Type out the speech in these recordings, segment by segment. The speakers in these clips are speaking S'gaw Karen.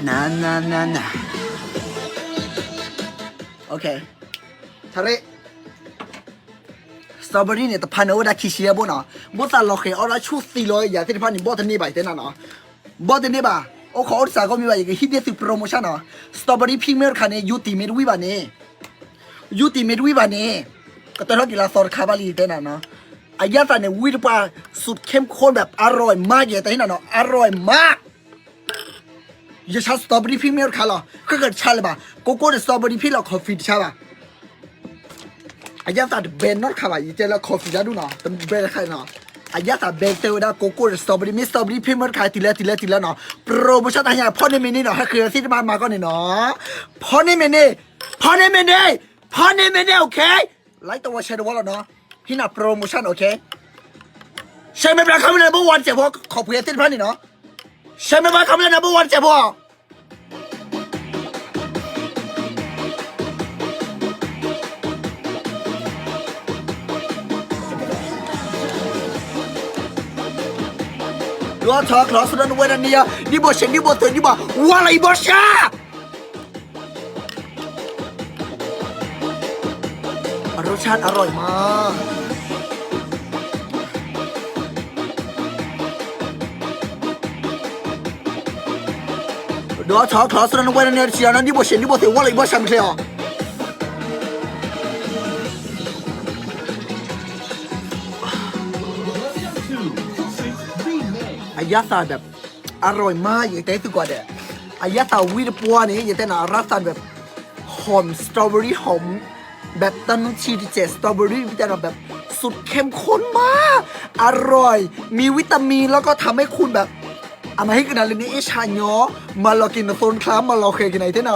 န န န န OK, ထရ့ strawberry န့ၣ် တဖၣ်န့ၣ်အိၣ်ဝဲဒၣ်ခံဆံယဲၢ်ဘိနီၤ. ဘီၣ်သးလီၤဃဲၤအီၣ်ဒၣ်ဆူၣ်သံလီၤယၤသ့ၣ်တဖၣ်န့ၣ် ဘီၣ်တန့ၢ်ဘၣ် ယတဲနၤနီၤ. ဘီၣ်တန့ၢ်ဘၣ်. အိၣ်ခိးအိၣ်တစးကီၢ်မံၤဘၣ် ယကဟံးန့ၢ်သု promotion နီၤ. strawberry pigment တခါန့ၣ် ယိၤတံၢ်မ့ၢ်တဝံၣ်ဘၣ်န့ၣ်, ယိၤတံၢ်မ့ၢ်တဝံၣ်ဘၣ်န့ၣ် ကတၢၢ်ထီၣ်က့ၤလၢသီတခါဘၣ်လံ ယတဲနၤနီၤ. အယါသးန့ၣ် ဝံၣ်တပှၢ် สุดเข้มข้น แบบอร่อยมาก ယတဲနၤနီၤ အร่อยมาก. ယဆါ strawberry pigment တခါလီၤ ဃၣ်ဃၣ်တဆါလၢၤဘၣ်. ကိကိၣ်ဒီး strawberry pigment လီၤ coffee တဆါဘၣ်. အယါသးတဘဲနီတခါဘၣ် ယတဲလၢ coffee တၢ်ဒူၣ်နီၤ တဘဲတခါနီၤ. အယါသးဘဲတဲဝဲဒၣ် ကိကိၣ်ဒီး strawberry မ့ၢ် strawberry pigment တခါ တုၤလၢတုၤလၢတုၤလၢနီၤ promotion တၢ်ညါ ဖီၣ်န့ၢ်မ့ၢ်န့ၣ်နီၤ ဟဲဃ့ဝဲသ့ၣ်တဖၣ်မၤကီၢ်န့ၣ်နီၤ. ဖီၣ်န့ၢ်မ့ၢ်န့ၣ်, ဖီၣ်န့ၢ်မ့ၢ်န့ၣ်, ဖီၣ်န့ၢ်မ့ၢ်န့ၣ် OK. like တဝီ share တဝီလီၤနီၤ. ဟံးနၤ promotion OK. share မ့ၢ်ဘၣ် comment number one တစဲးဖိ ခိးပှ့ၤသ့ၣ်တဖၣ်န့ၣ်နီၤ. share မ့ၢ်ဘၣ် comment number one တစဲးဖိ ဒိးထီၣ်ချီ ဆူဒိၣ်နဝဲဒၣ်န့ၣ်ယၤ ဒ်ဘိၣ်ရှဲ ဒ်ဘိၣ်သွဲၣ် ဒ်ဘိၣ် ဝါလီၤအံၤဘီၣ်ရှဲ รสชาติอร่อยมาก ဒိးထီၣ်ချီ ဆူဒိၣ်နဝဲဒၣ်န့ၣ် တဆံယၤနီၤ ဒ်ဘိၣ်ရှဲ ဒ်ဘိၣ်သွဲၣ် ဝါလီၤအံၤဘီၣ်ရှဲ မ့ၢ်ချ့အီၤ အယါသးဒီး အရိၣ်မး ယတဲသုကိးဂၤဒဲး အယါသးဝံၣ်တပှၢ်န့ၣ် ယတဲနၤ အရၣ်သးဒီး หอม strawberry หอม แบบ တၢ်နုၢ်ထံတစဲး strawberry မ့ၢ်တဲနၤ แบบ สุดเข้มข้นมาก อร่อย มีวิตามิน แล้วก็ทำให้คุณแบบ အမၤဟ့ၣ်ကနၤလၢန เอช ညီ မၤလီၤက့ၤနသိနချါ မၤလီၤဃဲၤက့ၤနၤ ယတဲနၤ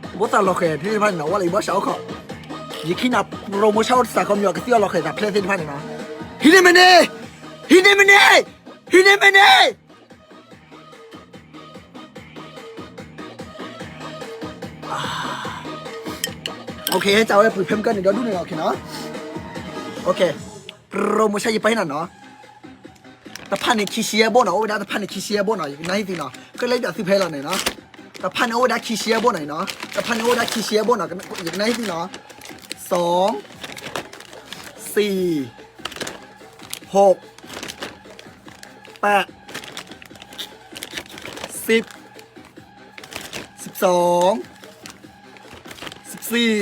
ဘီၣ်သးလီၤဃဲၤသ့ၣ်တဖၣ်န့ၣ်နီၤ ဝဲလၢယဘီၣ်ဆၣ်အိၣ်ခိး ယခံနၤ promotion အိၣ်တစးခီမီၤ ကသံၣ်အီၣ်လီၤဃဲၤသးဖျဲၣ်သ့ၣ်တဖၣ်န့ၣ်နီၤ ဟံးန့ၢ်မ့ၢ်န့ၣ် ဟံးန့ၢ်မ့ၢ်န့ၣ် ဟံးန့ၢ်မ့ၢ်န့ၣ် OK ဟဲကၢ်ဝဲပှ့ၤဖဲမုၢ်ကၢ်န့ၣ် ဒီဒူၣ်န့ၣ်လီၤ OK နီၤ OK promotion ယပာ်ဟ့ၣ်နၤနီၤ တဖၣ်န့ၣ်ခံဆံယဲၢ်ဘိနီၤ အိၣ်ဝဲဒၣ်တဖၣ်န့ၣ်ခံဆံယဲၢ်ဘိနီၤ ယကနၢ်ဟ့ၣ်သုနီၤ ကလဲၤဒၣ်သုဖဲလီၤန့ၣ်နီၤ တဖၣ်န့ၣ်အိၣ်ဝဲဒၣ်ခံဆံယဲၢ်ဘိနီၤနီၤ တဖၣ်န့ၣ်အိၣ်ဝဲဒၣ်ခံဆံယဲၢ်ဘိနီၤ ယကနၢ်ဟ့ၣ်သုနီၤ สอง สี่ หก แปด สิบ สิบสอง สิบสี่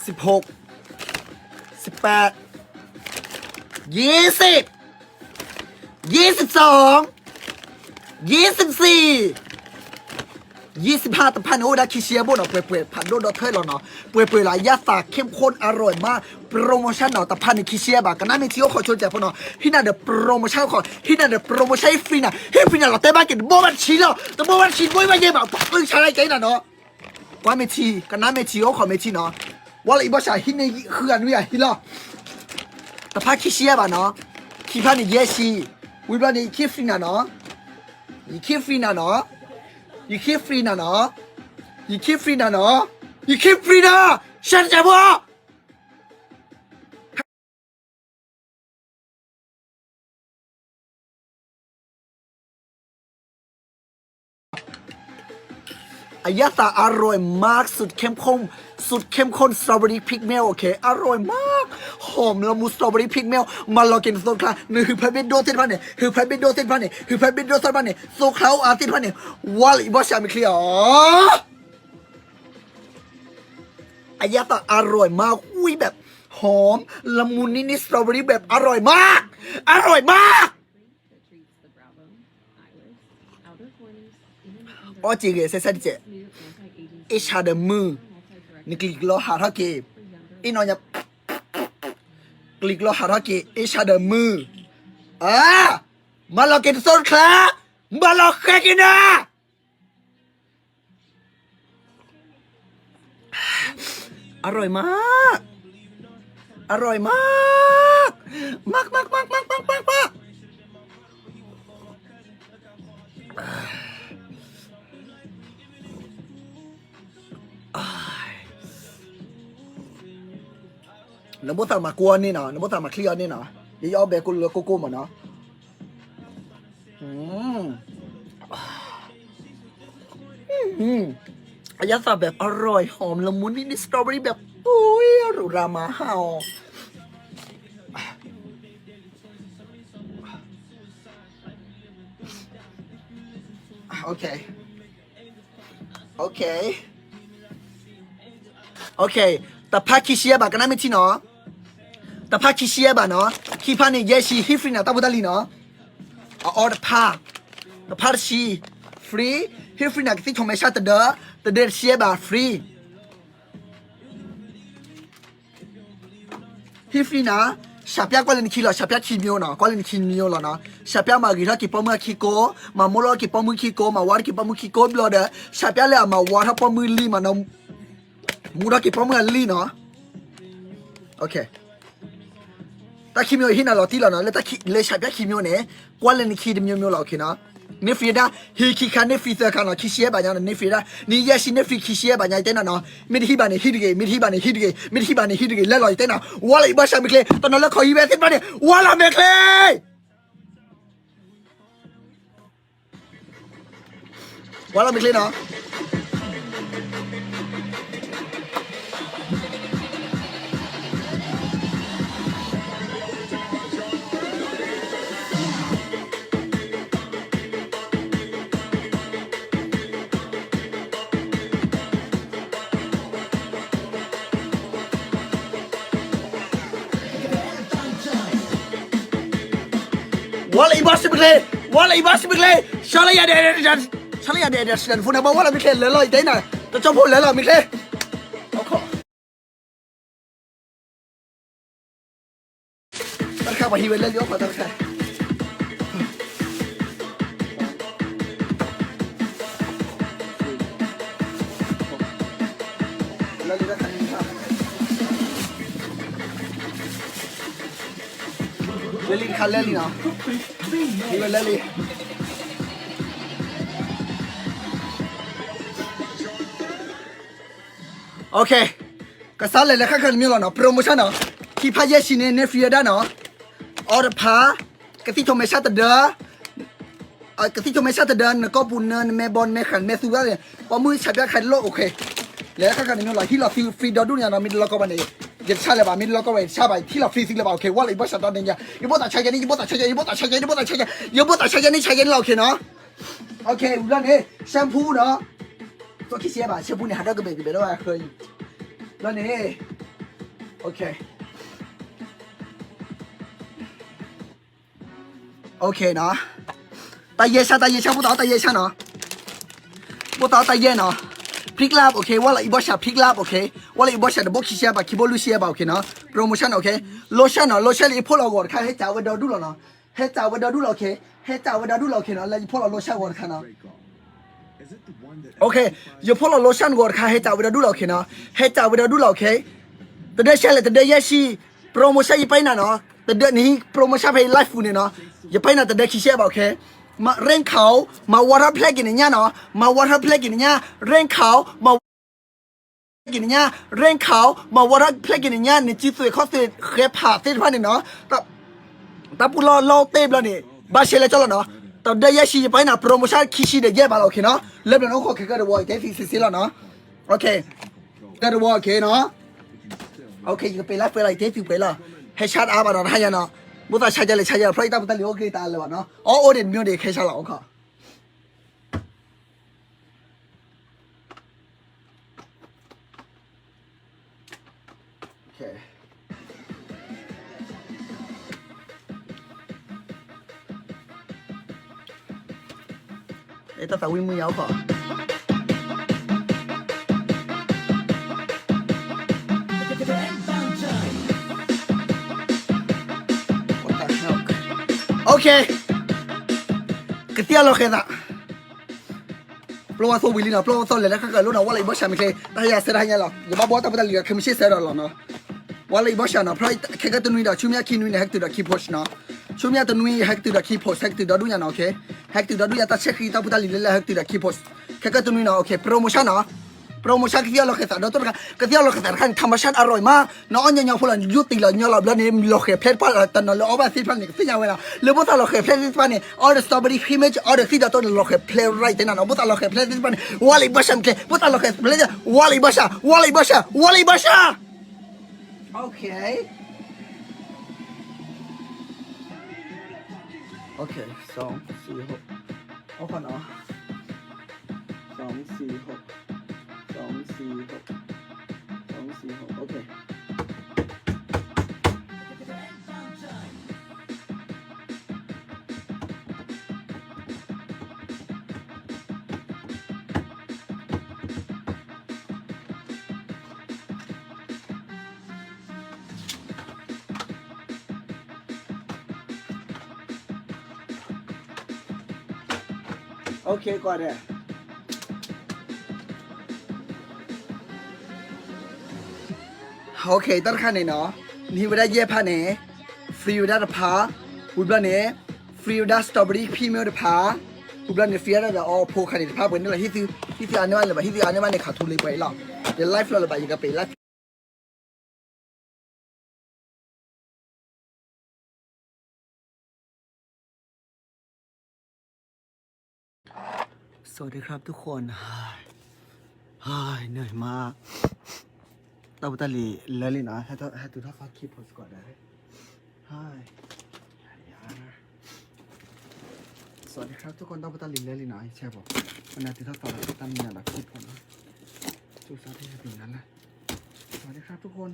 สิบหก สิบแปด ยี่สิบ ยี่สิบสอง ยี่สิบสี่ ยี่สิบห้า တဖၣ်န့ၣ်အိၣ်ဝဲဒၣ်ခံဆံယဲၢ်ဘိနီၤ ပှဲၤပှဲၤ ဖးဒိၣ်ဒီးထွဲလီၤနီၤ ပှဲၤပှဲၤလီၤ အယါသး เข้มข้น อร่อยมาก promotion နီၤ တဖၣ်န့ၣ်ခံဆံယဲၢ်ဘၣ် ကနၣ်မ့ၢ်ထံအိၣ်ခိးဆိကဲးဖိနီၤ ဟံးနၤဒီး promotion အိၣ်ခိး ဟံးနၤဒီး promotion ဟ့ၣ် free နၤ ဟ့ၣ် free နၤလီၤ တဲဘၣ်က့ၤ တဘိဘၣ်တဆံလီၤ တဘိဘၣ်တဆံ တဘိဘၣ်ယဲၢ်ဘၣ် ပှၤဃုဆါလၢကဲနၤနီၤ ကွၢ်မ့ၢ်ထံ ကနၣ်မ့ၢ်ထံ အိၣ်ခိးမ့ၢ်ထံနီၤ ဝဲလၢအံၤဘီၣ်ဆၣ် ဟံးန့ၢ်ဃုဂၤနွံဂၤဟံးလီၤ တဖၣ်ခံဆံယဲၢ်ဘၣ်နီၤ ခံဖၣ်န့ၣ်ယဲၢ်ဆံ ဝံၤဘျီန့ၣ် ယခံ free နၤနီၤ ယခံ free နၤနီၤ ယခံ free နၤနီၤ ယခံ free နၤနီၤ ယခံ free နၤ ရှဲတကဲးဖိ အယါသး อร่อยมาก สุดเข้มข้น สุดเข้มข้น strawberry pigment OK อร่อยมาก หอมละมุน strawberry pigment မၤလီၤက့ၤနသိချါ နဟုးဖဲဘ့ၣ်ဒိၣ်သ့ၣ်တဖၣ်န့ၣ် ဟုးဖဲဘ့ၣ်ဒိၣ်သ့ၣ်တဖၣ်န့ၣ် ဟုးဖဲဘ့ၣ်ဒိၣ်သ့ၣ်တဖၣ်န့ၣ် သိချါအိၣ်အါသ့ၣ်တဖၣ်န့ၣ် ဝါလၢအံၤဘီၣ်ဆၣ်မ့ၢ်ချ့အီၤ အယါသး อร่อยมาก ဝံၣ် แบบ หอม ละมุน นิดๆ strawberry แบบ อร่อยมาก อร่อยมาก အီၣ်က့ၤဂ့ၤ စဲစဲတကဲး အ့ၣ်ဆါဒီးမုၢ် နကလံၤကလီဟးထီၣ်က့ၤ အ့ၣ်နီၢ်ညါ ကလံၤကလီဟးထီၣ်က့ၤ အ့ၣ်ဆါဒီးမုၢ် အါ မၤလီၤက့ၤတသိတချါ မၤလီၤဃဲက့ၤနၤ อร่อยมาก อร่อยมาก มาก มาก มาก มาก มาก มาก มากอ้าย နဘိၣ်သးမၤကိၢ်အီၤန့ၣ်နီၤ, နဘိၣ်သးမၤချံအီၤန့ၣ်နီၤ, ယအီၣ်ဘဲကိၢ်လၢကိၢ်ကိၢ်မးနီၤ. အယသးแบบอร่อย หอมละมุน นี่ นี่ สตรอเบอรี่แบบ อุ๊ย หรูหรามาก โอเค โอเค โอเค တဖၣ်ခံဆံယဲၢ်ဘး ကနၣ်မ့ၢ်ထံနီၤ, တဖၣ်ခံဆံယဲၢ်ဘးနီၤ, ခံဖၣ်န့ၣ် ယဲၢ်ဆံ ဟ့ၣ် free နၤတၢ်ဖိတၢ်လံၤနီၤ, အအီတဖၣ်, တဖၣ်တဆံ free, ဟ့ၣ် free နၤ ကသံၣ်ထီၣ်မဲာ်ဆှးတဒၢ, တဒၢတဆံယဲၢ်ဘး free ဟ့ၣ် free နၤ, ဆၣ်ပျၢ်ကွၢ်လၢနခံလီၤ, ဆၣ်ပျၢ်ခံမျိုးနီၤ, ကွၢ်လၢနခံမျိုးလီၤနီၤ, ဆၣ်ပျၢ်မၤဂ့ၤထီၣ်က့ၤပိာ်မုၣ်အခံကိ, မၤမိၢ်ထီၣ်က့ၤပိာ်မုၣ်ခံကိ, မၤဝါထီၣ်က့ၤပိာ်မုၣ်ခံကိဘျီဒီး, ဆၣ်ပျၢ်လၢအမၤဝါထီၣ်ပိာ်မုၣ်လံမးနီၤ, မူထီၣ်က့ၤပိာ်မုၣ်အလံနီၤ. တၢ်ခံမျိုးဟ့ၣ်နၤလီၤတံၢ်လီၤနီၤ, လၢဆၣ်ပျၢ်ခံမျိုးန့ၣ်, ကွၢ်လၢနခံတမျိုးမျိုးလီၤ okay နီၤ. န့ၢ် free ဒၣ်, ဟ့ၣ်ခံခါန့ၢ် free သၢခါနီၤ, ခံဆံယဲၢ်ဘးညါန့ၣ် န့ၢ် free ဒၣ်, န့ၢ်ယဲၢ်ဆံန့ၢ် free ခံဆံယဲၢ်ဘးညါ ယတဲနၤနီၤ, မ့ၢ်တဟံၣ်ဘၣ်န့ၣ် ဟံၣ်တဂ့ၤ, မ့ၢ်တဟံၣ်ဘၣ်န့ၣ် ဟံၣ်တဂ့ၤ, မ့ၢ်တဟံၣ်ဘၣ်န့ၣ် ဟံၣ်တဂ့ၤ, လဲၤလီၤ ယတဲနၤ, ဝါလီၤ inbox ဆၣ်မ့ၢ်ချ့, တနီၤလၢခီဟံၣ်ဝဲသ့ၣ်တဖၣ်န့ၣ်, ဝါလီၤမ့ၢ်ချ့ ဝါလီၤမ့ၢ်ချ့နီၤ. ဝါလီၤ inbox မ့ၢ်ချ့, ဝါလီၤ inbox မ့ၢ်ချ့, ဆှၢလၢယၤဒီး, ဆှၢလၢယၤဒီး phone number ဝါလီၤမ့ၢ်ချ့, လဲၤလီၤ ယတဲနၤ, တကၠိဖိလဲၤလီၤမ့ၢ်ချ့. တၢ်တခါပှၤဟံးဝဲလၢလံ အိၣ်ခိးတၢ်တခါ လၢလံတခါ လၢလံနီၤ, ဟံးဝဲလၢလံ. Okay, ကစးလဲၤလၢခါခါတမံၤလီၤနီၤ, promotion နီၤ, ခံဖးယဲၢ်ဆံန့ၣ် န့ၢ် free ဒၣ်နီၤ, အီတဖး, ကသံၣ်ထီၣ်မဲာ်ဆှးတဒၢ, ကသံၣ်ထီၣ်မဲာ်ဆှးတဒၢ, နကိာ်ပူၤနၢ နမဲာ်ဘီ နမဲာ်ဃၢ် နမဲာ်သူဘၣ်, ပိာ်မုၣ်ဆၣ်ပျၢ်ခါလိၣ် okay, လဲၤလၢခါခါတမံၤလီၤ, ဟံးလီၤသု free ဒီဒူၣ်ညါနီၤ, မ့ၢ်တလီၤကီဘၣ်န့ၣ်, ယတဆါလၢၤဘၣ်, မ့ၢ်တလီၤကီဘၣ် ယတဆါဘၣ်, ဟံးလီၤ free သုလၢၤဘၣ်, okay, ဝါလီၤ inbox တၢ်န့ၣ်ညါ, ယဘိၣ်သးဆါယဲန့ၣ်, ယဘိၣ်သးဆါယဲ, ယဘိၣ်သးဆါယဲ, ယဘိၣ်သးဆါယဲန့ၣ် ဆါယဲန့ၣ်လီၤ okay နီၤ. Okay, ဘျီန့ၣ် shampoo နီၤ, သိခံဆံယဲၢ်ဘး shampoo န့ၣ် ဟးထီၣ်ကဘဲးကဘဲးဒီးဝဲဃၢၤအံၤ, ဘျီန့ၣ်, okay, okay နီၤ, တၢ်ယဲၢ်ဆၣ် တၢ်ယဲၢ်ဆၣ် ဘိၣ်သးအီၣ်တၢ်ယဲၢ်ဆၣ်နီၤ, ဘိၣ်သးအီၣ်တၢ်ယဲၢ်နီၤ, ဖံးကလး okay, ဝါလီၤ inbox ဆၣ် ဖံးကလး okay, ဝါလီၤ inbox ဆၣ် တဘိၣ်ခံဆံယဲၢ်ဘး ခံဘိၣ်လွံၢ်ဆံယဲၢ်ဘး okay နီၤ, promotion okay, lotion နီၤ, lotion လၢယဖိလီၤဂီၤတခါ ဟဲစးဝဲဒီဒူၣ်လီၤနီၤ, ဟဲစးဝဲဒီဒူၣ်လီၤ okay, ဟဲစးဝဲဒီဒူၣ်လီၤ okay နီၤ, လၢယဖိလီၤ lotion ဂီၤတခါနီၤ. Okay, ယဖိလီၤ lotion ဂီၤတခါ ဟဲစးဝဲဒီဒူၣ်လီၤ okay နီၤ, ဟဲစးဝဲဒီဒူၣ်လီၤ okay, တဒၢဆဲလဲၣ် တဒၢယဲၢ်ဆံ, promotion ယပာ်နၤနီၤ, တဒၢနဟံး promotion ဖဲ live ပူၤန့ၣ်နီၤ, ယပာ်နၤတဒၢခံဆံယဲၢ်ဘး okay, မၤ ရ့ၣ်ခီ, မၤဝါထီၣ်ဖျဲၣ်က့ၤနညၣ်နီၤ, မၤဝါထီၣ်ဖျဲၣ်က့ၤနညၣ်, ရ့ၣ်ခီ, မၤ က့ၤနညၣ်, ရ့ၣ်ခီ, မၤဝါထီၣ်ဖျဲၣ်က့ၤနညၣ်, နစုသွဲၣ်ခီၣ်သွဲၣ်ဃဲဖးသ့ၣ်တဖၣ်န့ၣ်နီၤ, တၢ်ပူၤလီၢ်လီၢ်တ့ၢ်ဘျီန့ၣ် ဘၣ်ရှဲလဲၣ်ကၠီလီၤနီၤ, တဒၢယဲၢ်ဆံ ယပာ်နၤ promotion ခံဆံဒီးယဲၢ်ဘးလီၤ okay နီၤ, လၢဘျီန့ၣ်အိၣ်ခိးခဲကဲတဝီ ယတဲသုစ့စ့လီၤနီၤ, okay, ကဲတဝီ okay နီၤ, okay ယကပ့ၤလၢပှဲၤလီၤ ယတဲသုပှဲၤလီၤ, ဟဲဆါတအါဘၣ်နီၤ တဟါညါနီၤ, မိၣ်သးဆါယဲလဲၣ်ဆါယဲလဲၣ် ဖျီယတၢ်ဖိတၢ်လံၤအိၣ်ဂ့ၤတအါလၢၤဘၣ်နီၤ, အီၣ်အိၣ်ဒံးတမံၤဒံးခဲဆါလီၤ okay. Okay. တၢ်သးဝံၣ်မုၢ်ယါအိၣ်ဖီ Okay. ကသံၣ်အလီၤဃဲၤသး ပျီဝါသိၣ်ဝံၤလံနီၤ, ပျီဝါသိၣ်လဲၤလၢခါခါလိၣ်နီၤ, ဝါလီၤ inbox ဆၣ်မ့ၢ်ချ့, တၢ်ဟဲယၤစဲတၢ်ဟဲညါလီၤ, ယဘၣ်ဘှီတၢ်ဖိတၢ်လံၤဒီး ခဲမုၢ်ဆ့ၣ်စဲဒီးလီၤနီၤ, ဝါလီၤ inbox ဆၣ်နီၤ, ဖျီခဲကဲတနွံဒီး ဆူမဲာ်ညါခံနွံန့ၣ် ဟဲကတုၤဒီးခံ post နီၤ, ဆူမဲာ်ညါတနွံ ဟဲကတုၤဒီးခံ post ဟဲကတုၤဒီဒူၣ်ညါနီၤ, okay, ဟဲကတုၤဒီဒူၣ်ညါ တၢ်ဆဲဃံတၢ်ဖိတၢ်လံၤလၢလၢ ဟဲကတုၤဒီးခံ post, ခဲကဲတနွံနီၤ, okay, promotion နီၤ, promotion ကသံၣ်အီၣ်လီၤဃဲၤသးဒီးတိၢ်တခါ ကသံၣ်အီၣ်လီၤဃဲၤသးတခါန့ၣ် ထၢမဆၣ်အရၤမး နအီၣ်ညီညီဖိလီၤ ယူတံၢ်လီၤညီလီၤဘျီန့ၣ် လီၤဃဲၤဖျဲၣ်တပှၢ်တနီၤလၢအီၣ်ဘၣ်သ့ၣ်တဖၣ်န့ၣ် ကသ့ၣ်ညါဝဲလီၤ လၢဖိသၣ်လီၤဃဲၤဖျဲၣ်သ့ၣ်တဖၣ်န့ၣ် all the strawberry cream all the ကသံၣ်ဒီးတိၢ်န့ၣ် လီၤဃဲၤဖျဲၣ် right သ့ၣ်နၤနီၤ ဖိသၣ်လီၤဃဲၤဖျဲၣ်သ့ၣ်တဖၣ်န့ၣ် ဝါလံဘၣ်ဆၣ်မကျဲ ဖိသၣ်လီၤဃဲၤဖျဲၣ် ဝါလံဘၣ်ဆၣ် ဝါလံဘၣ်ဆၣ် ဝါလံဘၣ်ဆၣ် Okay. Okay, สอง สี่ หก เอาก่อนเนาะ สอง สี่ หก สอง สี่ หก สอง สี่ หก โอเค Okay ကွၢ်ဒဲး Okay တၢ်တခါန့ၣ်နီၤ နဟံးဝဲဒၣ်ယဲၢ်ဖးန့ၣ် free ဝဲဒၣ်တဖး ဝံၤဘျီန့ၣ် free ဝဲဒၣ် strawberry cream တဖး ဝံၤဘျီန့ၣ် free ဝဲဒၣ်ဒီးအီဖိခါန့ၣ်တဖး ပှဲၤန့ၣ်လီၤ ဟံးသုအါန့ၢ်ဘၣ်လၢၤဘၣ် ဟံးသုအါန့ၢ်ဘၣ်န့ၣ် ခးထူလ့ပှဲၤအံၤလီၤ ယ live လီၤလၢၤဘၣ် ယကပ့ၤ live สวัสดีครับทุกคน เหนื่อยมาก တၢ်ဖိတၢ်လံၤလၢာ်လံနီၤ ဟဲတုၤထီၣ်ဖးခံဖိစ့ၢ်ကီးဒီး Hi. สวัสดีครับทุกคน တၢ်ဖိတၢ်လံၤလၢာ်လံနီၤ ဆဲးဖိ မနုၤတုၤထီၣ်သီလၢတၢ်မံၤညါဒီးခံဖိနီၤ စူၢ်စါထီၣ်ဟဲတုၤနၤလၢ สวัสดีครับทุกคน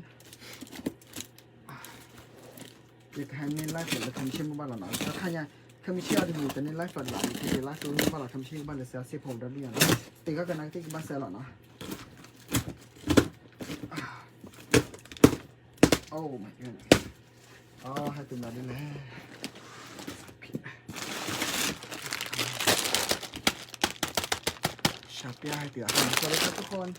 ယကဟဲန့ၢ် live လၢ ခမံၣ်ဆ့ၣ်မိၢ်ပၢ်လီၤနီၤ တခါညါ ခမံၣ်ဆ့ၣ်အီၤတမံၤ တန့ၢ် live လီၤဒ်လီၤ ယကဟဲ live လၢမိၢ်ပၢ်လီၤ ခမံၣ်ဆ့ၣ်မိၢ်ပၢ်လၢစဲးစ့ဖိဒီဒူၣ်ညါနီၤ တ့ၢ်ခီကနၣ်ကသ့ၣ်ကဘၣ်စဲးလီၤနီၤ Oh my god အဟဲတုၤမၤဒ်လဲၣ် ဆၣ်ပျၢ်ဟဲတုၤအဟဲနီၤ sorry ครับทุกคน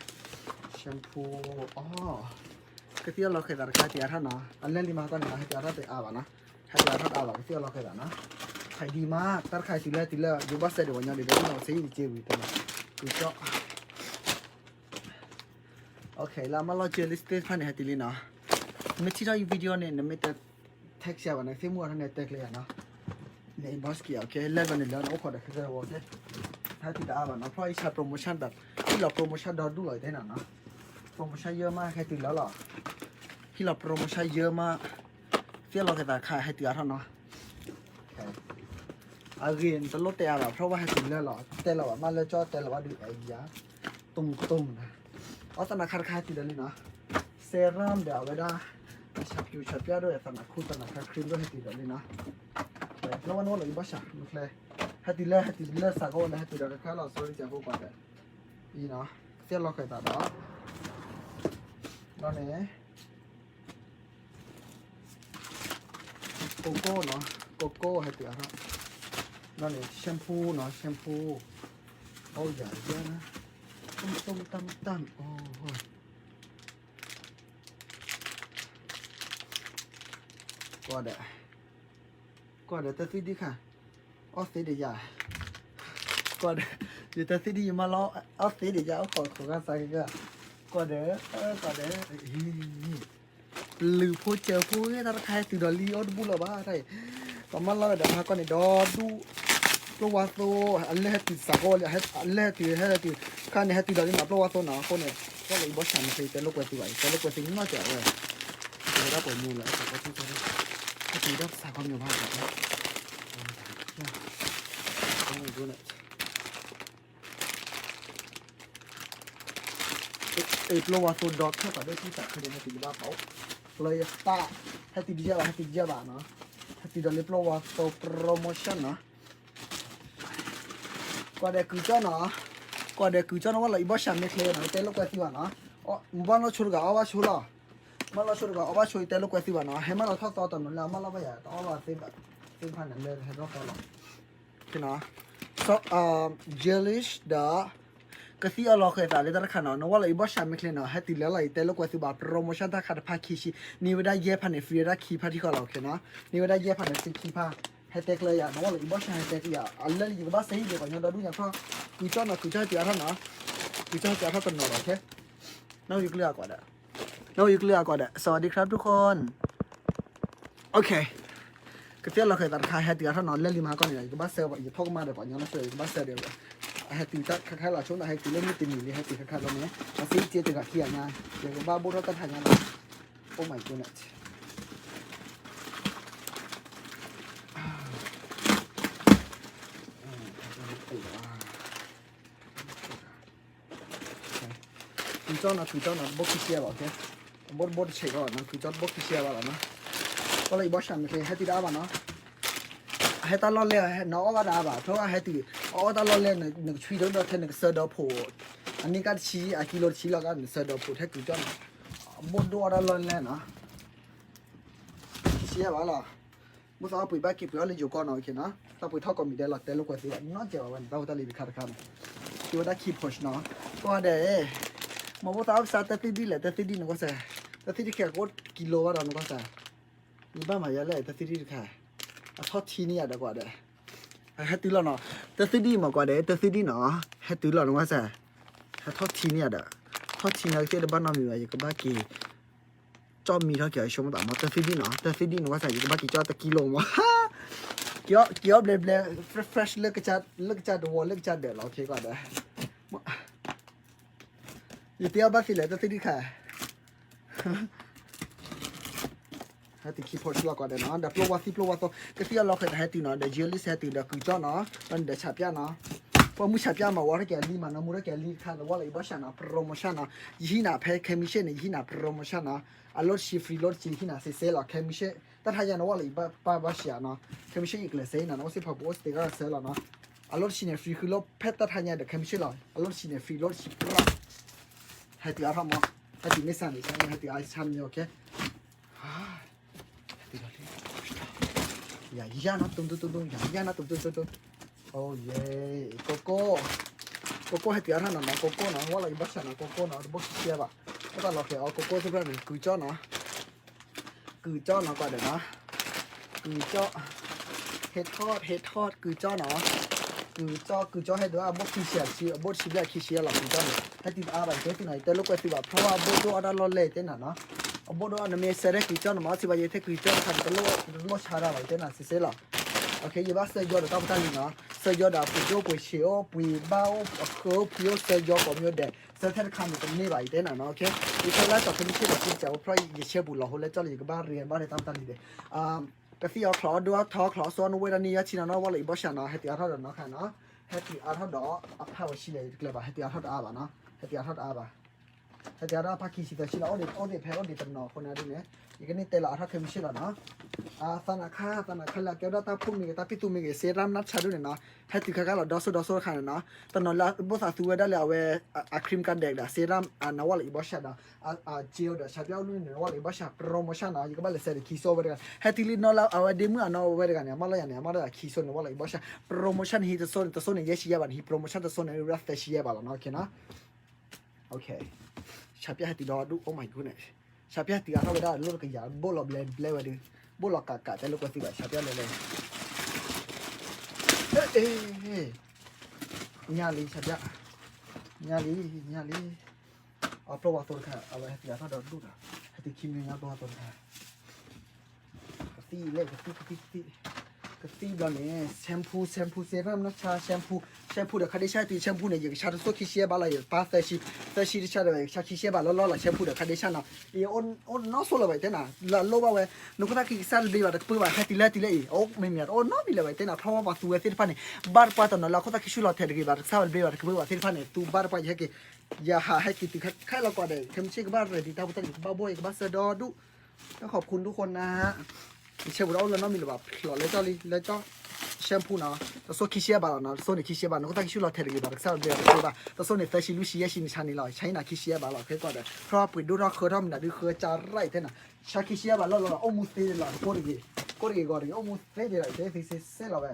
shampoo အီ ကသံၣ်အီၣ်လီၤဃဲၤသးတခါတုၤအထီၣ်နီၤ အလဲၣ်လံမၤကီၢ်န့ၣ်နီၤ ဟဲတုၤအထီၣ်တအါဘၣ်နီၤ ဟဲတုၤအထီၣ်တအါဘၣ် ကသံၣ်အီၣ်လီၤဃဲၤသးနီၤ ခါဒံးမး တၢ်တခါတုၤလၢတုၤလၢ ယဘၣ်စဲးဒံးဝဲညီဒံး ဒီးနီၤ စ့ယံၤတက့ၢ်ဝံၤတနီၤ ကုကၠီ Okay လၢအမၢလီၤကၢ lipstick တဖၣ်န့ၣ် ဟဲတုၤလံနီၤ နမ့ၢ်ထံၣ်ထီၣ်ယ video န့ၣ် နမ့ၢ်တ text ယၤဘၣ်န့ၣ် သ့ၣ်မုၢ်အထီၣ်န့ၣ် တဲကျဲယၤနီၤ န inbox က့ၤ okay လဲၣ်ဘၣ်န့ၣ်လၢနအိၣ်ခိးဒီးခဲကဲဝဲ okay ဟဲတုၤတအါဘၣ်နီၤ ဖျီၣ်အံၤဆၣ် promotion ဒီး ဟံၣ်လီၤ promotion ဒီဒူၣ်လီၤအံၤတဲနီၤနီၤ promotion ယၢမး ဟဲတုၤလၢလီၤ ဟံၣ်လီၤ promotion ယၢမး သံၣ်လီၤက့ၤသးခါ ဟဲတုၤအါထီၣ်နီၤ အဂ့ၢ် နတလိၣ်တဲအါဘၣ် ဖျီၣ်ဘၣ်ဟဲတုၤလၢလီၤ တဲလီၤဘၣ် မ့ၢ်လၢကၠီတဲလီၤဘၣ်ဒုး အဲၣ်ယၤ တုမ်တုမ်နၤ အီသနၤခါတခါဟဲတုၤဒီးလံနီၤ serum ဒီးအဝဲဒၣ် အဆၣ်ပျူၤဆၣ်ပျၢ်ဒိၣ် သနၤခူသနၤခါ cream ဒိၣ်ဟဲတုၤဒီးလံနီၤ လၢဝဲနအိၣ်လီၤ ယဘၣ်ဆၣ် မ့ၢ်ချဲ ဟဲတုၤလၢ ဟဲတုၤလၢစးကီးလၢ ဟဲတုၤဒီးတခါလီၤ sorry ကၢ်ဖိကွၢ်ဒီး အံၤနီၤ သ့ၣ်လီၤဃဲၤသးဒီး ဒီးန့ၣ် ကိကိနီၤ ကိကိဟဲတုၤအါထီၣ် ဒီးန့ၣ် shampoo နီၤ shampoo အိၣ်ယၤယၤ တုမ်တုမ်တၢ်မတၢ် အိၣ် ကွၢ်ဒီး ကွၢ်ဒီးတသံဒံခါ အီၣ်သ့ဒံးယၤ ကွၢ်ဒီး ယတသံဒံးယမါလီၤ အီၣ်သ့ဒံးယၤ အိၣ်ခိးခိးဂၤသးကက ကွၢ်ဒီး ကွၢ်ဒီး လုၢ်ဖိစၢၤဖိဂ့ၤ တၢ်တခါဟဲတုၤဒီးလံ အိၣ်တဘူၣ်လၢၤဘၣ် တၢ်အံၤ ပှၤမၢလီၤဝဲဒီးဟးကီၢ်န့ၣ် ဒီဒူၣ် ပျိဝါသိ အလဲၢ်ဟဲတုၤစးကီးလံ အလဲၢ်ဟဲတုၤ ဟဲတုၤ ခါန့ၣ်ဟဲတုၤဒီးလံနီၤ ပျိဝါသိနီၤ အဃိန့ၣ် ကွၢ်လၢယဘီၣ်ဆၣ်မ့ၢ်ချ့ ယတဲလိာ်ကွဲသုဘၣ် ယတဲလိာ်ကွဲသုနီၢ်ကဲးဝဲ တဲဝဲဒၣ်ပှၤညိလၢ ဟဲတုၤဒၣ်ပစးကီးမ့ၢ်ဘၣ် အ့ၣ် ပျိဝါသိဒီထၢၣ်ပှၤဒိၣ်ထံၣ်သးခဲန့ၣ် ဟဲတုၤယဘၣ်ပာ်အိၣ် ပျိယသး ဟဲတုၤတယၢ်ဘၣ် ဟဲတုၤတယၢ်ဘၣ်နီၤ ဟဲတုၤဒီးလၢပျိဝါသိ promotion နီၤ ကွၢ်ဒီးကုၤကၠီနီၤ ကွၢ်ဒီးကုၤကၠီနီၤ ဝဲလီၤအံၤဘီၣ်ဆၣ်မ့ၢ်ချ့နီၤ ယတဲလိာ်ကွဲသုဘၣ်နီၤ မၢလီၤဆိတဂၤအီၣ်ဘၣ်ဆိလီၤ မၢလီၤဆိတဂၤအီၣ်ဘၣ်ဆိ ယတဲလိာ်ကွဲသုဘၣ်နီၤ ဟဲမၢလီၤထီၣ်သီတနီၤလၢအမၢလီၤဘၣ်ယၤ တအီၣ်ဘၣ်သ့ဘၣ် သ့ၣ်တဖၣ်န့ၣ်လၢဟဲထီၣ်သီလီၤ Jellish ဒီး ကသံၣ်အီၣ်လီၤဃဲၤသးလၢတၢ်တခါနီၤ နဝဲလီၤအံၤဘီၣ်ဆၣ်မ့ၢ်ချ့နီၤ ဟဲတုၤလၢလီၤအံၤတဲလိာ်ကွဲသုဘၣ် promotion တၢ်တခါတဖၣ်ခံဆံ န့ၢ်ဝဲဒၣ်ယဲၢ်ဖးန့ၣ် free ဝဲဒၣ်ခံဖးထံၣ်ဃီလီၤ okay နီၤ န့ၢ်ဝဲဒၣ်ယဲၢ်ဖးန့ၣ် free ခံဖး ဟဲတဲကျဲယၤ နဝဲလီၤအံၤဘီၣ်ဆၣ်ဟဲတဲကျဲယၤ အလၢလံယကဘၣ်စဲးဟံၣ်ဒံးပှၤညီဒီဒူၣ်ညါခီ ကုၤကၠီနီၤ ကုၤကၠီဟဲတုၤအါထီၣ်နီၤ ကၠီဟဲတုၤအါထီၣ်တနီၤဒီး ခဲ နၢ်ဟူယကလုၢ်အကီးဒီး, နၢ်ဟူယကလုၢ်အကီးဒီး สวัสดีครับทุกคน OK ကသ့ၣ်လီၤဃဲၤသးတခါ ဟဲတုၤအါထီၣ်နီၤ လဲၢ်လံမဟါကီၢ်န့ၣ် ယကဘၣ်ဆၢ ယထီၣ်ကမၣ်ဒီးပှၤညီနီၢ်ဆိ ယကဘၣ်ဆၢဒီး အဟဲတုၤတၢ်ခါခါလီၤဆိ နဟဲတုၤလၢမုၢ်တနံၤလံ ဟဲတုၤခါခါလီၤန့ၣ် အစ့စ့တဂၤခံဂၤညါ ယကဘၣ်ဘိၣ်ထီၣ်တၢ်တခါညါလီၤ Oh my goodness ကုၤကၠီနီၤ ကုၤကၠီနီၤ တဘိခံဆံယဲၢ်ဘၣ် ဘိၣ်တဘိတဆံးကီးနီၤ ကုၤကၠီတဘိခံဆံယဲၢ်ဘၣ်လီၤနီၤ ပီၣ်လဲၣ်အံၤဘီၣ်ဆၣ်မ့ၢ်က့ၤ ဟဲတုၤတအါဘၣ်နီၤ အဟဲတၢ်လီၢ်လဲၢ် နအီၣ်ဘၣ်တအါဘၣ် ဖျိအဟဲတုၤ အအီၣ်တၢ်လီၢ်လဲၢ် နကဆွံဒီးထဲနကစၢဒီးဖိး အန့ၢ်ကၣ်တဆံ အကံလိတဆံလီၤကါ နစၢဒီးဖိးထဲကုၤကၠီနီၤ ဘိၣ်ဒိၣ်အီၣ်တၢ်လီၢ်လဲၢ်နီၤ ခံဆံယဲၢ်ဘၣ်လီၤ မုၢ်သီအပှ့ၤဘၣ်က့ၤပှ့ၤအီၣ်လၢယိၤကီၢ်နီၤ OK နီၤ သးပှ့ၤထီၣ်ကိးမံၤဒဲးလီၤ တဲလိာ်ကွဲသ့ နီၢ်ကဲဘၣ်ဝဲန့ၣ် တၢ်ဖိတၢ်လံၤတခါတခါနီၤ က့ၤဝဲဒၣ်ခံ push နီၤ ကွၢ်ဒဲး မ့ၢ်ဘိၣ်သးအီၣ်ကစၢ်တသ့ဒံၣ်လဲၣ် တသ့ဒံၣ်နကွၢ်စၢ် တသ့ဒံၣ်ခဲကအိၣ်ကံလိဘၣ်ဒီးနကွၢ်စၢ် ယဘၣ်မၤယဲလဲၣ် တသ့ဒံၣ်တခါ အထီၣ်ထံန့ၢ်ယၤဒီးကွၢ်ဒဲး ဟဲတုၤလီၤနီၤ တသ့ဒံၣ်မ့ၢ်ကွၢ်ဒဲး တသ့ဒံၣ်နီၤ ဟဲတုၤလီၤနကွၢ်စၢ် ဟဲထီၣ်ထံန့ၢ်ယၤဒီး ထီၣ်ထံန့ၢ်ကသ့ၣ်တဘၣ်နီတမံၤဘၣ် ယကဘၣ်က့ၤ ကၠီၣ်မံထီၣ်က့ၤအဆိကမိၣ်သးမ့ၢ် တသ့ဒံၣ်နီၤ တသ့ဒံၣ်နကွၢ်စၢ် ယကဘၣ်က့ၤကၠီၣ်တကံလိမ့ၢ် က့ၤအီၣ်ဘျဲဘျဲ fresh fresh လၢကစၢ်တဝီလၢကစၢ်ဒၢးလီၤ OK ကွၢ်ဒဲး ယတဲအီၤဘၣ်သ့လဲၣ် တသ့ဒံၣ်တခါ ဟဲတုၤခံ push လီၤကွၢ်ဒဲးနီၤ ဒီးပျိဝါသံပျိဝါသီ ကသံၣ်အီၣ်လီၤဃဲၤတဟဲတုၤနီၤ ဒီး Geolist ဟဲတုၤဒီးကုၤကၠီနီၤ ဒီးန့ၣ်ဒီးဆၣ်ပၠၣ်နီၤ ပှၤမုၢ်ဆၣ်ပၠၣ်မၤဝဲထီၣ်က့ၤအလံမးနီၤ မူထီၣ်က့ၤအလံတခါ နဝီလီၤအံၤဘီၣ်ဆၣ်နီၤ promotion နီၤ ယဟံးနၤဖဲ commission န့ၣ် ယဟံးနၤ promotion နီၤ အလီၢ်တဆံ free လီၢ်တဆံ ယဟံးနၤစ့စ့လီၤ commission တၢ်ထါညါနဝီလီၤအံၤဘၣ်ဘၣ်ဆၣ်နီၤ commission ယကျဲးစၢးနၤ နအိၣ်စ့ၢ်ဖီပူၤအိၣ်စ့ၢ်တဂၤစၢလီၤနီၤ အလီၢ်တဆံန့ၣ် free ဃုလီၢ်ဖဲတၢ်ထါညါဒီး commission လီၤ အလီၢ်တဆံန့ၣ် free လီၢ်တဆံပြး ဟဲတုၤအါထီၣ်မး ဟဲတုၤမ့ၢ်စၢ်န့ၣ် ဟဲတုၤအါဆါမ့ၢ် OK ဟဲတုၤလီၤလံ ယၤယၤနီၤ တုံတုံတုံတုံ ယၤယၤနီၤ တုံတုံတုံတုံ အိၣ်ယဲ ကိကိ ကိကိဟဲတုၤအါထီၣ်နီၤနီၤ ကိကိနီၤ ဝီလီၤအံၤဘီၣ်ဆၣ်နီၤ ကိကိနီၤ တဘိခံဆံယဲၢ်ဘၣ် ပတၢ်လီၤဃဲၤအီၤ ကိကိသ့ၣ်တဖၣ်န့ၣ် ကုၤကၠီနီၤ ကုၤကၠီနီၤ ကွၢ်ဒီးနီၤ ကုၤကၠီ ဟဲထီၣ် ဟဲထီၣ် ကုၤကၠီနီၤ ကုၤကၠီ ကုၤကၠီဟဲဒုးအဘိၣ်ခံဆံ အဘိၣ်တဆံဘျဲၣ်ခံဆံလီၤ ကုၤကၠီန့ၣ် ဟဲတုၤတအါဘၣ် ယတဲသုနီၤ ယတဲလိာ်ကွဲသုဘၣ် ဖျီအဘိၣ်ဒိၣ်အီၣ်တၢ်လီၢ်လဲၢ် ယတဲနၤနီၤ အဘိၣ်ဒိၣ်အီၣ် နမ့ၢ်စဲးထဲကုၤကၠီန့ၣ် မၤစံးဘၣ်ယဲထဲကုၤကၠီတခါန့ၣ် တလိၣ်ဆါတၢ်ဘၣ် ယတဲနၤစ့စ့လီၤ OK ယဘၣ်စၢယီၤဒီးတၢ်ဖိတၢ်လံၤနီၤ စၢယီၤဒီးပှ့ၤဒိၣ်ပှ့ၤဆံးအိၣ် ပှ့ၤဘၣ်အိၣ် အဃၢအိၣ် ဖှံအိၣ် စၢယီၤကိးမံၤဒဲး စၢထဲတခါန့ၣ်တန့ၢ်ဘၣ် ယတဲနၤနီၤ OK ယဆၢလၢစီၤ commission ဒီး ကံစဲး အိၣ်ဖျီ ယဆၢပူၤလီၤဟိလဲၣ်ကၠီလၢယကဘၣ်ရ့ဘၣ်ဒီးတၢ်ဖိတၢ်လံၤဒဲး ကသံၣ်အီၤချီအီၤဒိၣ်အီထီၣ်ချီအီၤစိနဝဲဒၣ်န့ၣ် ယါဆံနီၤနီၤ ဝီလီၤအံၤဘီၣ်ဆၣ်နီၤ ဟဲတုၤအါထီၣ်ဒီးနီၤခါနီၤ ဟဲတုၤအါထီၣ်ဒီးအဖးဝဲဆံလဲၣ် ယတကျဲၤဘၣ် ဟဲတုၤအါထီၣ်တအါဘၣ်နီၤ ဟဲတုၤအါထီၣ်တအါဘၣ် ဟဲတုၤအါထီၣ်ဖးခံဆံသၢဆံလီၤ အိၣ်ဒံးအိၣ်ဒံးဖဲအိၣ်ဒံးတနီၤအဃိန့ၣ်ဒ်န့ၣ် ယကန့ၢ်တဲလီၤအါထီၣ် commission လီၤနီၤ သးနၤခါ သးနၤခါလၢအကဲဝဲဒၣ်တၢ်ဖိမ့ၢ်ဂ့ၤ တၢ်ပံၣ်သူမ့ၢ်ဂ့ၤ serum နါဆါဒ်န့ၣ်နီၤ ဟဲတုၤခါခါလီၤ ဒီစိဒီစိတခါန့ၣ်နီၤ တနီၤလၢဘိၣ်သးသူဝဲဒၣ်လၢအဝဲ အ cream ကဒဲးဒီး serum နဝီလီၤအံၤဘီၣ်ဆၣ်ဒီး အ gel ဒီး ဆၣ်ပၠၣ်အိၣ်ဒ်န့ၣ် နဝီလီၤအံၤဘီၣ်ဆၣ် promotion နီၤ ယကဘၣ်လဲၤစဲးဒီးခံစိဝဲတဂၤ ဟဲတုၤလံနီၤလၢအဝဲဒ့မုၣ်အနီၢ်ဝဲတဂၤန့ၣ် အမၢလီၤယၤန့ၣ် အမၢလီၤယၤခံစိန့ၣ် ဝီလီၤအံၤဘီၣ်ဆၣ် promotion န့ၣ် ဟံးတစိန့ၣ် တစိန့ၣ် ယဲၢ်ဆံယဲၢ်ဘၣ်န့ၣ် ဟံး promotion တစိန့ၣ် ရၢသၢဆံယဲၢ်ဘၣ်လီၤနီၤ OK နီၤ ဆၣ်ပၠၣ်ဟဲတုၤဒီးဒူၣ် Oh my goodness ဆၣ်ပၠၣ်ဟဲတုၤအါထီၣ်ဝဲဒၣ်လိၣ်တကယၤ ဘိၣ်လီၤဘျဲဘျဲဝဲဒုး ဘိၣ်လီၤကးကးတဲလိာ်ကွဲသုဘၣ် ဆၣ်ပၠၣ်လဲၤလဲၤ ညါလံ ဆၣ်ပၠၣ် ညါလံ ညါလံ အပျိၢ်ဝါသိတခါ အဝဲဟဲတုၤအါထီၣ်ဒီးဒူၣ်ဒီး ဟဲတုၤခံမံၤညါပျိၢ်ဝါသိတခါ ကသံၣ်လဲၣ် ကသံၣ် ကသံၣ် ကသံၣ်ဘျီန့ၣ် shampoo shampoo serum နါဆါ shampoo shampoo ဒီး conditioner တုၤ shampoo န့ၣ် ယကဆါတစိၢ်ခံဆံယဲၢ်ဘၣ်လီၤ ယပၢ်သၢဆံ သၢဆံတဆါဒီး ယကဆါခံဆံယဲၢ်ဘၣ်လီၤလီၤလီၤ shampoo ဒီး conditioner နီၤ အံၤအိၣ်နီၢ်စိလၢၤဘၣ် ယတဲနၤ လၢအလိၣ်ဘၣ်ဝဲ နခိၣ်သၣ်ခံကစၢ်တဘျ့ဘၣ်တကပၢၢ်ဘၣ် ဟဲတုၤလၢဟဲတုၤလၢအံၤ အိၣ်မ့ၢ်မ့ၢ် တအိၣ်နီတမံၤလၢၤဘၣ် ယတဲနၤ ဖျီဝါပှၤသူဝဲသ့ၣ်တဖၣ်န့ၣ် ဘၣ်တပှၢ်တနီၤလၢအခိၣ်သၣ်ခံဆူၣ်လီၤထဲတဂ့ၤဘၣ် တကစၢ်ဝဲတဘျ့ဘၣ်တကပၢၢ်ဘၣ်သ့ၣ်တဖၣ်န့ၣ် သူဘၣ်တပှၢ်ယဟဲက့ၤ ယဟးဟဲက့ၤတုၤခဲလီၤကွၢ်ဒီး ခဲမုၢ်ဆ့ၣ်ကဘၣ် ready တၢ်ဖိတၢ်လံၤ ကဘၣ်ဘိၣ် ယကဘၣ်စၢဒီဒူၣ် တၢ်ခီၣ်ဖူဒူၣ်ဃိနၤ ယဆဲပူၤဒီးအိၣ်လၢနီတမံၤလၢၤဘၣ် ဖျိးလၢကၠီလံ လၢကၠီ shampoo နီၤ တစိၢ်ခံဆံယဲၢ်ဘၣ်လီၤနီၤ တစိၢ်န့ၣ်ခံဆံယဲၢ်ဘၣ် နခိၣ်သၣ်ခံဆူၣ်လီၤထဲတဂ့ၤဘၣ် တကစၢ်ဝဲတဘျ့ဘၣ်တကပၢၢ်ဘၣ် တစိၢ်န့ၣ် သၢဆံလွံၢ်ဆံယဲၢ်ဆံန့ၣ်ဆါန့ၣ်လီၤ ဆါအံၤနၤခံဆံယဲၢ်ဘၣ်လီၤ ခဲကွၢ်ဒီး ဖျီပှ့ၤဒိၣ်ထီၣ်ဃၢထီၣ်မနုၤဒုးဃၢကၢ်ရၢၢ်အံၤတဲနၤ ဆါခံဆံယဲၢ်ဘၣ်လီၤလီၤလီၤ အိၣ်မူသ့လီၤ ကိးတဂ့ၤ ကိးတဂ့ၤဂီၤတဂ့ၤ အိၣ်မူသ့ဒံးလီၤ ယတဲသ့စ့စ့လီၤဝဲ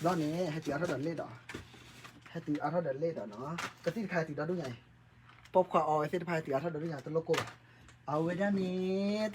ဘျီန့ၣ် ဟဲတုၤအါထီၣ်ဒီးလဲၣ်ဒီး ဟဲတုၤအါထီၣ်ဒီးလဲၣ်ဒီးနီၤ ကသံၣ်တခါဟဲတုၤဒီဒူၣ်ညါအံၤ ပိာ်ခွါအီၤဝဲသ့ၣ်တဖၣ်ဟဲတုၤအါထီၣ်ဒီဒူၣ်ညါ တလိၣ်ကိၢ်ဘၣ် အဝဲဒၣ်န့ၣ်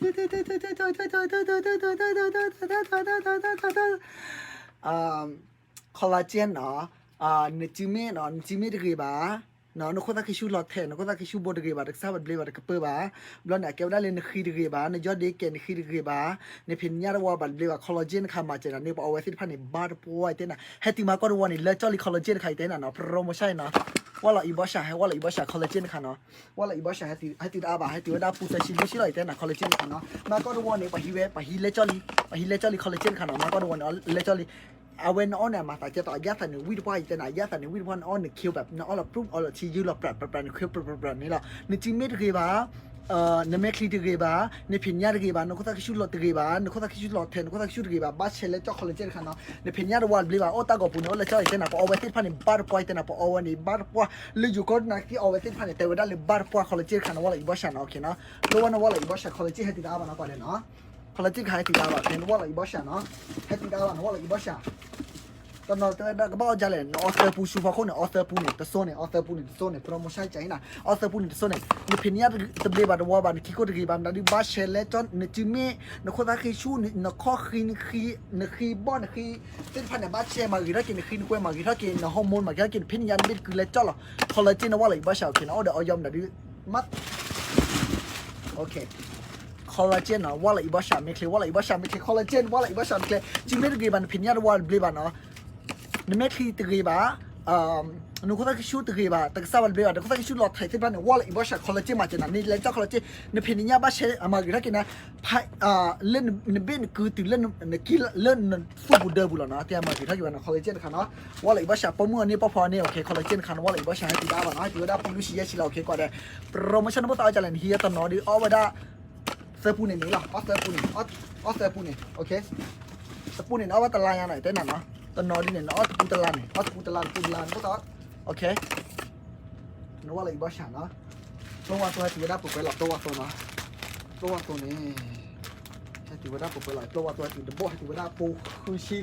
collagen နီၤ, နစုမ့ၢ်နီၤ, နစုမ့ၢ်တဂ့ၤဘၣ်, နခိၣ်သၣ်ခံဆူလီၤထဲး, နခိၣ်သၣ်ခံဆူဘိတဂ့ၤဘၣ်, တကစၢ်ဘၣ်တဘျ့ဘၣ်, တကပၢၢ်ဘၣ်. ဘျီန့ၣ် အကဲဝဲဒၣ်လၢနဃံတဂ့ၤဘၣ်, နယီၢ်ဒ့ကဲနဃံတဂ့ၤဘၣ်, နဖံးနညၣ်တဝါဘၣ်တဘျ့ဘၣ်, collagen တခါမၤစၢၤနၤန့ၣ် ပအီဝဲသ့ၣ်တဖၣ်န့ၣ် ဘၣ်တပှၢ်အံၤတဲနၤ, ဟဲတုၤမၤကီၢ်တဝီန့ၣ် လၢကၠီလံ collagen တခါအံၤတဲနၤနီၤ, promotion နီၤ, ဝဲလီၤအံၤဘီၡၢ်, ဟဲဝဲလီၤအံၤဘီၡၢ် collagen တခါနီၤ, ဝဲလီၤအံၤဘီၡၢ် ဟဲတုၤတအါဘၣ်, ဟဲတုၤဝဲဒၣ်ပူၤသၢဆံလွံၢ်ဆံလီၤအံၤတဲနၤ collagen တခါနီၤ, မၤကီၢ်တဝီန့ၣ် ပှၤဟံးဝဲ, ပှၤဟံးလၢကၠီလံ, ပှၤဟံးလၢကၠီလံ collagen တခါနီၤ, မၤကီၢ်တဝီန့ၣ် လၢကၠီလံ အဝဲနအီၣ်န့ၣ် အမၤသးကဲသိးအယၣ်သးန့ၣ် ဝံၣ်တပှၢ်အံၤတဲနၤ, အယၣ်သးန့ၣ် ဝံၣ်တပှၢ် နအီၣ်န့ၣ်ခံဘၣ်, နအီၣ်လီၤပြုၢ် အီလီၤဆံယုၢ်လီၤပြးပြးပြးန့ၣ် ခံပြးပြးပြးန့ၣ်လီၤ, နစုမ့ၢ်တဂ့ၤဘၣ်, နမဲာ်ချံတဂ့ၤဘၣ်, နဖံးနညၣ်တဂ့ၤဘၣ်, နခိၣ်သၣ်ခံဆူလီၤတဂ့ၤဘၣ်, နခိၣ်သၣ်ခံဆူလီၤထဲး, နခိၣ်သၣ်ခံဆူတဂ့ၤဘၣ်, ဘၣ်ဆဲးလၢကၠီ collagen တခါနီၤ, နဖံးနညၣ်တဝါတဘျ့ဘၣ်, အိၣ်တၢ်ဂီၤပူၤန့ၣ် အိၣ်လၢကၠီအံၤတဲနၤ, ပအီဝဲသ့ၣ်တဖၣ်န့ၣ် ဘၣ်တပှၢ်အံၤတဲနၤ, ပအီဝဲန့ၣ် ဘၣ်တပှၢ်, လၢယိၤကီၢ်နၤသ့ၣ်အီဝဲသ့ၣ်တဖၣ်န့ၣ် တဲဝဲဒၣ်လၢဘၣ်တပှၢ် collagen တခါနီၤ, ဝဲလီၤအံၤဘီၡၢ်နီၤ, okay နီၤ, လီၤဝဲနဝဲလီၤအံၤဘီၡၢ် collagen ဟဲတုၤတအါဘၣ်နီၤ ကွၢ်ဒဲးနီၤ, collagen တခါဟဲတုၤတအါဘၣ်, နဝဲလီၤအံၤဘီၡၢ်နီၤ, ဟဲတုၤတအါဘၣ် နဝဲလီၤအံၤဘီၡၢ် တနီၤတဲဝဲဒၣ်ကဘၣ်အီၣ်ဒ်လဲၣ်, နအီသၢပူဆူဖီခိၣ်န့ၣ် အီသၢပူန့ၣ် တစိၢ်န့ၣ်, အီသၢပူန့ၣ် တစိၢ်န့ၣ်, promotion ကနၤ, အီသၢပူန့ၣ် တစိၢ်န့ၣ်, နဖံးနညၣ်တဘျ့ဘၣ်တဝါဘၣ်, နခံကိၢ်တဂ့ၤဘၣ်, နဒုးဘၣ်ဆဲးလဲကၠီ, နစုမ့ၢ်, နခိၣ်သၣ်ခံဆူ, နခီၣ်ဃံ, နဃံဘီၣ်, နဃံသ့ၣ်တဖၣ်န့ၣ် ဘၣ်ဆဲးမၤဂ့ၤထီၣ်က့ၤ, နဃံနကွဲမၤဂ့ၤထီၣ်က့ၤ, န hormone မၤဂ့ၤထီၣ်က့ၤ, နဖံးနညၣ်နဘ့ၣ်တကုၤလဲကၠီလီၤ, collagen နဝဲလီၤအံၤဘီၡၢ် okay နီၤ, အိၣ်ဒီးအီယီမနုၤဒုး collagen နီၤ, ဝဲလီၤအံၤဘီၡၢ်မ့ၢ်ချ့, ဝဲလီၤအံၤဘီၡၢ်မ့ၢ်ချ့, collagen ဝဲလီၤအံၤဘီၡၢ်မ့ၢ်ချ့, စုမ့ၢ်တဂ့ၤဘၣ်, နဖံးနညၣ်တဝါတဘျ့ဘၣ်နီၤ, နမဲာ်ချံတဂ့ၤဘၣ်, နခိၣ်သၣ်ခံဆူတဂ့ၤဘၣ်, တကစၢ်ဘၣ်တဘျ့ဘၣ်, နခိၣ်သၣ်ခံဆူလီၤထဲးသ့ၣ်တဖၣ်န့ၣ် ဝဲလီၤအံၤဘီၡၢ် collagen မၤစၢၤနၤ, နလဲကၠီ collagen, နဖံးနညၣ်ဘၣ်ဆဲးမၤဂ့ၤထီၣ်က့ၤနၤ, လၢနဘ့ၣ်နကုၤတုၤလၢ, လၢနသူၣ်ပူၤဒၢပူၤလီၤနီၤ, တဲမၤဂ့ၤထီၣ်က့ၤဝဲနီၤ, collagen တခါနီၤ, ဝဲလီၤအံၤဘီၡၢ် ပိာ်မုၣ်အီၤန့ၣ် ပီၢ်ဖီအီၤန့ၣ် okay, collagen တခါနီၤ, ဝဲလီၤအံၤဘီၡၢ် ဟဲတုၤတအါဘၣ်နီၤ, ဟဲတုၤဝဲဒၣ်ပူၤလွံၢ်ဆံယဲၢ်ဆံလီၤ, okay ကွၢ်ဒဲး, promotion နဘၣ်သးအီၣ်ဒ်လဲၣ်, နဟံးတနီၤဒုးအီၣ်ဝဲဒၣ် သၢပူန့ၣ်န့ၣ်လီၤ, အီၣ်သၢပူန့ၣ်, အီၣ်သၢပူန့ၣ်, okay, တပူန့ၣ် နအီၣ်ဝဲတလါညါနီၤ, တဲနၤနီၤ, တနီၤဒ်န့ၣ် နအီၣ်တပူတလါန့ၣ်, အီၣ်တပူတလါန့ၣ်, ပူတလါန့ၣ်, ဘၣ်သး, okay, နဝဲလီၤအံၤဘီၡၢ်နီၤ, ပျိဝါသိဟဲတုၤဝဲဒၣ်ပှဲၤပှဲၤလီၤ, ပျိဝါသိနီၤ, ပျိဝါသိန့ၣ် ဟဲတုၤဝဲဒၣ်ပှဲၤပှဲၤလီၤ, ပျိဝါသိဟဲတုၤ တဘီၣ်ဟဲတုၤဝဲဒၣ်ပူၤဃုဆံ,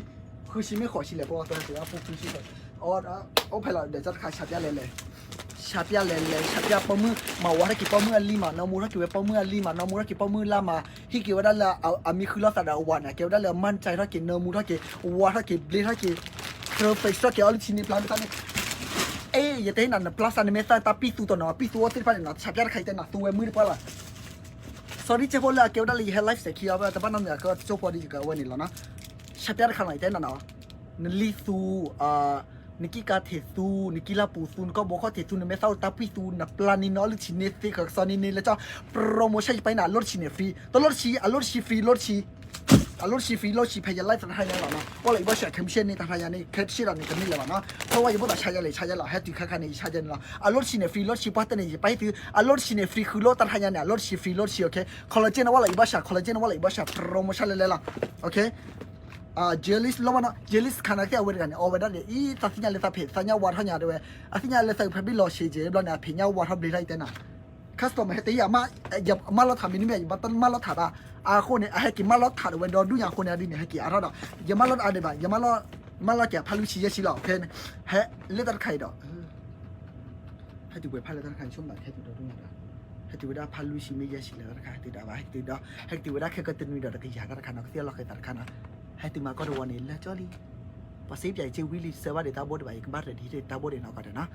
ဃုဆံမ့ၢ်ဃိးဆံလဲၣ်, ပျိဝါသိဟဲတုၤဝဲဒၣ်ပူၤဃုဆံဃိး, အိၣ်ဖဲလီၤဒီး တၢ်တခါ ဆးပျၢ်လဲၤလဲၤ, ဆးပျၢ်လဲၤလဲၤ, ဆးပျၢ်ပိာ်မုၣ်, မၤဝါထီၣ်က့ၤပိာ်မုၣ်အလံၤမး, နီၢ်မူထီၣ်က့ၤဝဲ ပိာ်မုၣ်အလံၤမး, နီၢ်မူထီၣ်က့ၤပိာ်မုၣ်အလါမး, ဟံးက့ၤဝဲဒၣ်လၢအမံဃုလိာ်သးဒီးအဝၤန့ၣ်, ကဲဝဲဒၣ်လၢအမၤစၢၤထီၣ်က့ၤ, နီၢ်မူထီၣ်က့ၤ, ဝါထီၣ်က့ၤ, ဘျ့ထီၣ်က့ၤ, သၢ face ထီၣ်က့ၤ, အီလုၢ်ဆံန့ၣ် ပျၢ်မ့ၢ်သးန့ၣ် အဲ ယတဲနၤ နပျၢ်စၢ်နမဲာ်သၣ်တၢ်ပံၢ်သူတီၤနီၤ, ပံၢ်သူအိၣ်သ့ၣ်တဖၣ်န့ၣ်နီၤ, ဆးပျၢ်တခါအံၤတဲနၤ သူဝဲမုၢ်တပှၢ်လီၤ, sorry ကဲဖိလၢအကဲဝဲဒၣ်လၢယဟဲ live စဲးခံအီၤ တဘၣ်နီတမံၤအကၢတကၠိဖိဒီးယကဝဲန့ၣ်လီၤနီၤ, ဆးပျၢ်တခါနီၤ ယတဲနၤနီၤ, နလံၢ်သူ, နကံၢ်ကါထံးသူ, နကံၢ်လၢ်ပူၤသူ, နကီၢ်ဘိခီၣ်ထံးသူ, နမဲာ်သၣ်အိၣ်တၢ်ပံၢ်သူ, နပျၢ်န့ၣ် နအီလုၢ်ဆံန့ၣ်သ့ ကစီန့ၣ်န့ၣ်လၢကၠီ, promotion ယပာ်နၤ အလိၣ်တဆံန့ၣ် free, တလိၣ်တဆံ, အလိၣ်တဆံ free, လိၣ်တဆံ အလိၣ်တဆံ free လိၣ်တဆံ ဖဲယ live တဟါညါလီၤနီၤ, ဝဲလီၤအံၤဘီၡၢ် commission န့ၣ် တဟါညါန့ၣ် ခဲတဆ့ဒီးန့ၣ် ကန့ၢ်လၢၤဘၣ်နီၤ, ဖဲဝဲယဘိၣ်သးဆါယဲလဲၣ် ဆါယဲလီၤ, ဟဲတုၤခါခါန့ၣ် ယဆါယဲန့ၣ်လီၤ, အလိၣ်တဆံန့ၣ် free လိၣ်တဆံ ပှၢ်တန့ၣ် ယပာ်ဟ့ၣ်သု, အလိၣ်တဆံန့ၣ် free ဃုလိၣ် တၢ်တဟါညါန့ၣ် အလိၣ်တဆံ free လိၣ်တဆံ okay, collagen ဝဲလီၤအံၤဘီၡၢ် collagen ဝဲလီၤအံၤဘီၡၢ် promotion လဲၤလဲၤလီၤ, okay, jelly လီၤမနီၤ, jelly ခါနၤသ့ၣ်အဝဲတဂၤန့ၣ် အီဝဲဒၣ်ဒီး အံၤ သးသ့ၣ်ညါလၢသးဖံး သးညါဝါထီၣ်ညါတဲဝဲ, အသ့ၣ်ညါလၢသးဖဲဘ့ၣ်လီၤဆံးက့ၤ ဘျီန့ၣ် အဖံးညါဝါထီၣ်ဘျ့ထီၣ်အံၤတဲနၤ customer ဟဲတယံာ် ယမၢလီၤထးမံၤန့ၣ်မ့ၢ် ယဘၣ်တမၢလီၤထးဘၣ်, အဃိန့ၣ် အဟဲက့ၤမၢလီၤထးဒီးဝဲဒီဒူၣ်ညါအဃိန့ၣ် အဒ်န့ၣ် ဟဲက့ၤအါထီၣ်ဒီး ယမၢလီၤတအါဒံးဘၣ်, ယမၢလီၤ, မၢလီၤက့ၤအဖးလွံၢ်ဆံယဲၢ်ဆံလီၤ, okay, ဟဲလၢတၢ်တခါအံၤဒီး ဟဲတုၤပှဲၤဖးလၢတၢ်တခါန့ၣ် ဆိကမိၣ်ဘၣ် ဟဲတုၤဒီဒူၣ်ညါဒီး ဟဲတုၤဝဲဒၣ်ဖးလွံၢ်ဆံမ့ၢ်ယဲၢ်ဆံလၢတၢ်တခါ ဟဲတုၤဒီးဘၣ် ဟဲက့ၤတုၤဒီး ဟဲက့ၤတုၤဝဲဒၣ်ခဲကတနွံဒီးတကယၤတၢ်တခါနီၤ ကသ့ၣ်လီၤဃဲၤသးတခါနီၤ, ဟဲတုၤမၤကီၢ်တဝီန့ၣ် လၢကၠီလံ ပှၤစ့ပၠးယက့ဝံလံ ဆၢဘၣ်ဒံးတၢ်ဘိဒံးဘၣ် ယကဘၣ် ready တၢ်ဘိဒံးနီၤ ကွၢ်ဒီးနီၤ,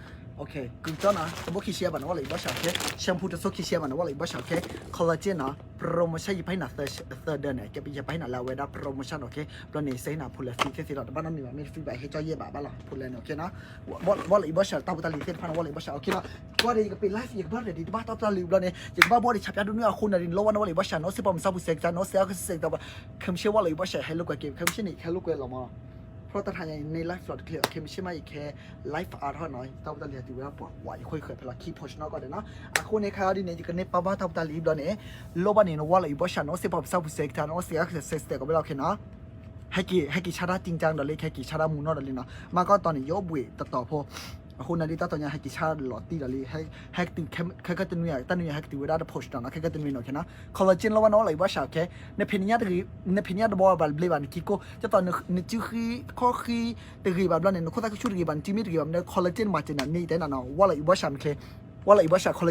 okay ကုၤကၠီနီၤ တဘိခံဆံဘၣ်နီၤ ဝဲလီၤအံၤဘီၡၢ် okay, shampoo တစိၢ်ခံဆံဘၣ်နီၤ ဝဲလီၤအံၤဘီၡၢ် okay, collagen နီၤ promotion ယပာ်ဟ့ၣ်နၤသၢဒၢန့ၣ် ယပာ်ဟ့ၣ်နၤလၢအဝဲဒၣ် promotion okay, ဘျီန့ၣ် စဲဟ့ၣ်နၤဖိလဲ free သ့သ့ဒီး တဘၣ်နီတမံၤဘၣ် မ့ၢ်တ free ဘၣ် ဟဲကၠီယဲၢ်ဘၣ်ဘၣ်လီၤ ဖိလဲန့ၣ် okay နီၤ, ဝဲလီၤအံၤဘီၡၢ် တၢ်ဖိတၢ်လံၤသ့ၣ်တဖၣ်န့ၣ် ဝဲလီၤအံၤဘီၡၢ် okay နီၤ, ကွၢ်ဒီးယကပ့ၤ live ယကဘၣ် ready တဘၣ်တၢ်ဖိတၢ်လံၤဘျီန့ၣ် ယကဘၣ်ဘီဒံးဆးပၠၣ်ဒိၣ်နုၢ်အဃိန့ၣ်ဒီး လီၤဝဲန့ၣ် ဝဲလီၤအံၤဘီၡၢ်နီၤ စ့ပှၤမုၢ်ဆါပူၤစဲးကတၢၢ်နီၤ စဲးအီၣ်ကစဲးကတၢၢ် ခဲမုၢ်ဆ့ၣ် ဝဲလီၤအံၤဘီၡၢ် ဟဲလိာ်ကွဲက့ၤ ခဲမုၢ်ဆ့ၣ်န့ၣ် ယကဟဲလိာ်ကွဲလီၤမး ဖျီတၢ်တဟါညါအံၤ န့ၢ် live ဖျီတချ့ ခဲမုၢ်ဆ့ၣ်မးယကဟဲ live အါထီၣ်နီၤ တၢ်ဖိတၢ်လံၤဟဲတုၤဝဲဒၣ်ပှၤဝဲ ယဃိယဃဲၤဖဲလီၤ ခံ post နီၤ ကွၢ်ဒီးနီၤ, အဃိန့ၣ် ခါအံၤဒ်န့ၣ် ယကန့ၢ်ပာ်ဘၣ်တၢ်ဖိတၢ်လံၤဘျီန့ၣ် လီၤဘၣ်န့ၣ် နဝဲလီၤအံၤဘီၡၢ်နီၤ စ့ပှၤမုၢ်ဆါပူၤစဲးကတၢၢ်နီၤ စဲးအီၣ်ကစဲးကတၢၢ် ကဘၣ်လီၤ okay နီၤ ဟဲက့ၤ ဟဲက့ၤဆါတၢ် တင်ကြောင်း ဒီးလံ ဟဲက့ၤဆါတၢ်မူနီၢ်ဒီးလံနီၤ မၤကီၢ်တီန့ၣ် ယအိၣ်ဘှံးတတီၤဖိ အဃိန့ၣ်ဒ်တၢ်တီညါ ဟဲက့ၤဆါလီၤတံၢ်ဒီးလံ ဟဲကတုၤ ခဲကတနွံ တၢ်နွံဟဲကတုၤဝဲဒၣ်တ post နီၤ ခဲကတနွံနီၤ okay နီၤ collagen လီၤဝဲနီၤ ဝဲလီၤအံၤဘီၡၢ် okay နဖံးနညၣ်တဂ့ၤ နဖံးနညၣ်တဘီဘၣ်တဘျ့ဘၣ် နခံကိၢ် ကဲသိး နစုဃံ ခီၣ်ဃံ တဂ့ၤဘၣ်ဘျီန့ၣ် နခိၣ်သၣ်ကဆူၣ်တဂ့ၤဘၣ် နစုမ့ၢ်တဂ့ၤဘၣ် မ့ၢ် collagen မၤစၢၤနၤန့ၣ် ယတဲနၤနီၤ ဝဲလီၤအံၤဘီၡၢ် မ့ၢ်ချ့ ဝဲလီၤအံၤဘီၡၢ် collagen